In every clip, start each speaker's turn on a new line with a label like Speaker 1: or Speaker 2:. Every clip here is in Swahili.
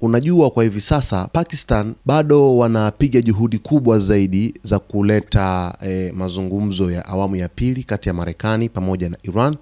Speaker 1: Unajua, kwa hivi sasa Pakistan bado wanapiga juhudi kubwa zaidi za kuleta mazungumzo ya awamu ya pili kati ya Marekani pamoja na Iran,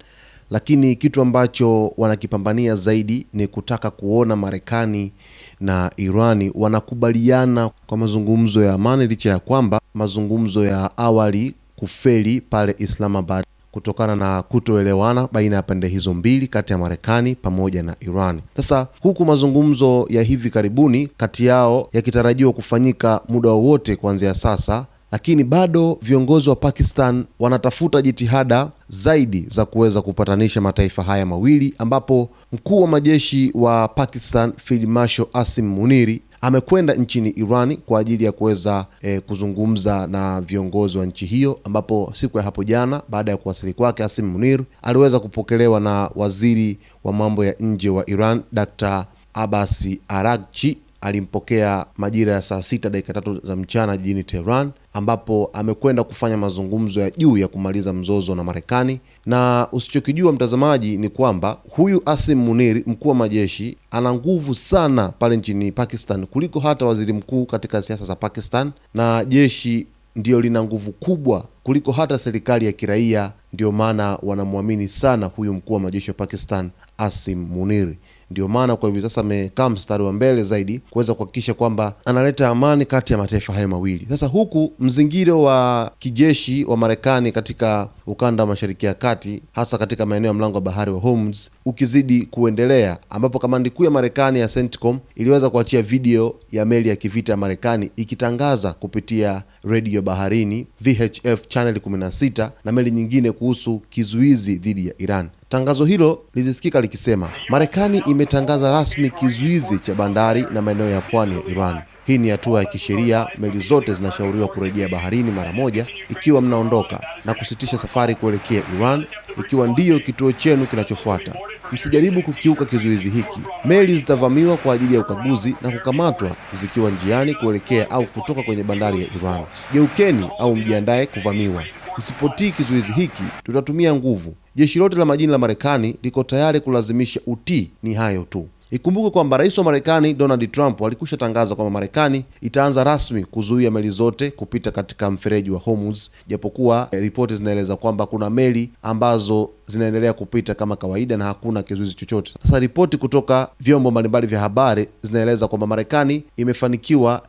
Speaker 1: lakini kitu ambacho wanakipambania zaidi ni kutaka kuona Marekani na Irani wanakubaliana kwa mazungumzo ya amani, licha ya kwamba mazungumzo ya awali kufeli pale Islamabad kutokana na kutoelewana baina ya pande hizo mbili kati ya Marekani pamoja na Iran. Sasa huku mazungumzo ya hivi karibuni kati yao yakitarajiwa kufanyika muda wowote kuanzia sasa, lakini bado viongozi wa Pakistan wanatafuta jitihada zaidi za kuweza kupatanisha mataifa haya mawili, ambapo mkuu wa majeshi wa Pakistan Field Marshal Asim Muniri amekwenda nchini Iran kwa ajili ya kuweza kuzungumza na viongozi wa nchi hiyo, ambapo siku ya hapo jana baada ya kuwasili kwake Asim Munir aliweza kupokelewa na waziri wa mambo ya nje wa Iran Dr. Abbas Araghchi. Alimpokea majira ya saa 6:03 za mchana jijini Tehran, ambapo amekwenda kufanya mazungumzo ya juu ya kumaliza mzozo na Marekani. Na usichokijua mtazamaji ni kwamba huyu Asim Munir, mkuu wa majeshi, ana nguvu sana pale nchini Pakistan kuliko hata waziri mkuu katika siasa za Pakistan, na jeshi ndiyo lina nguvu kubwa kuliko hata serikali ya kiraia. Ndiyo maana wanamwamini sana huyu mkuu wa majeshi wa Pakistan Asim Munir. Ndio maana kwa hivi sasa amekaa mstari wa mbele zaidi kuweza kuhakikisha kwamba analeta amani kati ya mataifa hayo mawili. Sasa huku mzingiro wa kijeshi wa Marekani katika ukanda wa Mashariki ya Kati, hasa katika maeneo ya mlango wa bahari wa Hormuz ukizidi kuendelea, ambapo kamandi kuu ya Marekani ya CENTCOM iliweza kuachia video ya meli ya kivita ya Marekani ikitangaza kupitia redio baharini VHF channel 16 na meli nyingine kuhusu kizuizi dhidi ya Iran. Tangazo hilo lilisikika likisema, Marekani imetangaza rasmi kizuizi cha bandari na maeneo ya pwani ya Iran. Hii ni hatua ya kisheria. Meli zote zinashauriwa kurejea baharini mara moja ikiwa mnaondoka na kusitisha safari kuelekea Iran ikiwa ndiyo kituo chenu kinachofuata. Msijaribu kukiuka kizuizi hiki. Meli zitavamiwa kwa ajili ya ukaguzi na kukamatwa zikiwa njiani kuelekea au kutoka kwenye bandari ya Iran. Geukeni au mjiandae kuvamiwa. Msipotii kizuizi hiki, tutatumia nguvu. Jeshi lote la majini la Marekani liko tayari kulazimisha utii. Ni hayo tu. Ikumbuke kwamba rais wa Marekani Donald Trump alikwisha tangaza kwamba Marekani itaanza rasmi kuzuia meli zote kupita katika mfereji wa Hormuz, japokuwa ripoti zinaeleza kwamba kuna meli ambazo zinaendelea kupita kama kawaida na hakuna kizuizi chochote. Sasa ripoti kutoka vyombo mbalimbali vya habari zinaeleza kwamba Marekani imefanikiwa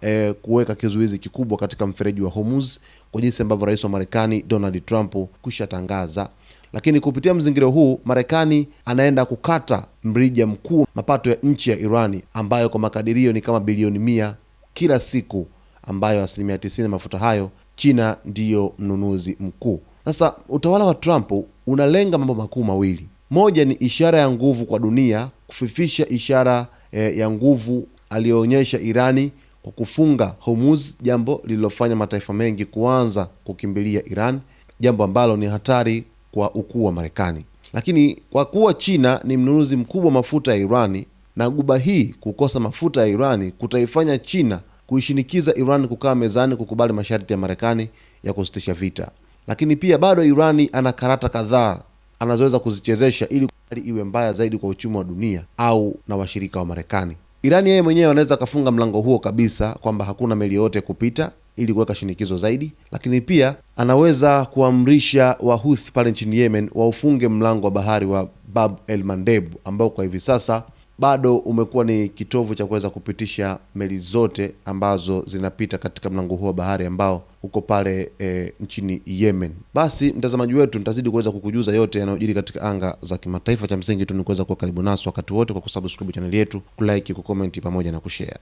Speaker 1: kuweka kizuizi kikubwa katika mfereji wa Hormuz kwa jinsi ambavyo rais wa Marekani Donald Trump kwisha tangaza. Lakini kupitia mzingiro huu Marekani anaenda kukata mrija mkuu mapato ya nchi ya Irani ambayo kwa makadirio ni kama bilioni 100 kila siku, ambayo 90% ya mafuta hayo China ndiyo mnunuzi mkuu. Sasa utawala wa Trump unalenga mambo makuu mawili. Moja ni ishara ya nguvu kwa dunia, kufifisha ishara ya nguvu aliyoonyesha Irani kwa kufunga Hormuz, jambo lililofanya mataifa mengi kuanza kukimbilia Iran, jambo ambalo ni hatari kwa ukuu wa Marekani. Lakini kwa kuwa China ni mnunuzi mkubwa wa mafuta ya Irani na guba hii kukosa mafuta ya Irani kutaifanya China kuishinikiza Iran kukaa mezani kukubali masharti ya Marekani ya kusitisha vita. Lakini pia bado Irani ana karata kadhaa anazoweza kuzichezesha ili hali iwe mbaya zaidi kwa uchumi wa dunia au na washirika wa Marekani. Irani yeye mwenyewe anaweza akafunga mlango huo kabisa kwamba hakuna meli yoyote kupita ili kuweka shinikizo zaidi, lakini pia anaweza kuamrisha Wahuthi pale nchini Yemen waufunge mlango wa bahari wa Bab el Mandeb ambao kwa hivi sasa bado umekuwa ni kitovu cha kuweza kupitisha meli zote ambazo zinapita katika mlango huo wa bahari ambao uko pale nchini Yemen. Basi mtazamaji wetu, nitazidi kuweza kukujuza yote yanayojiri katika anga za kimataifa. Cha msingi tu ni kuweza kuwa karibu nasi wakati wote kwa kusubscribe chaneli yetu, kulike, kucomment pamoja na kushare.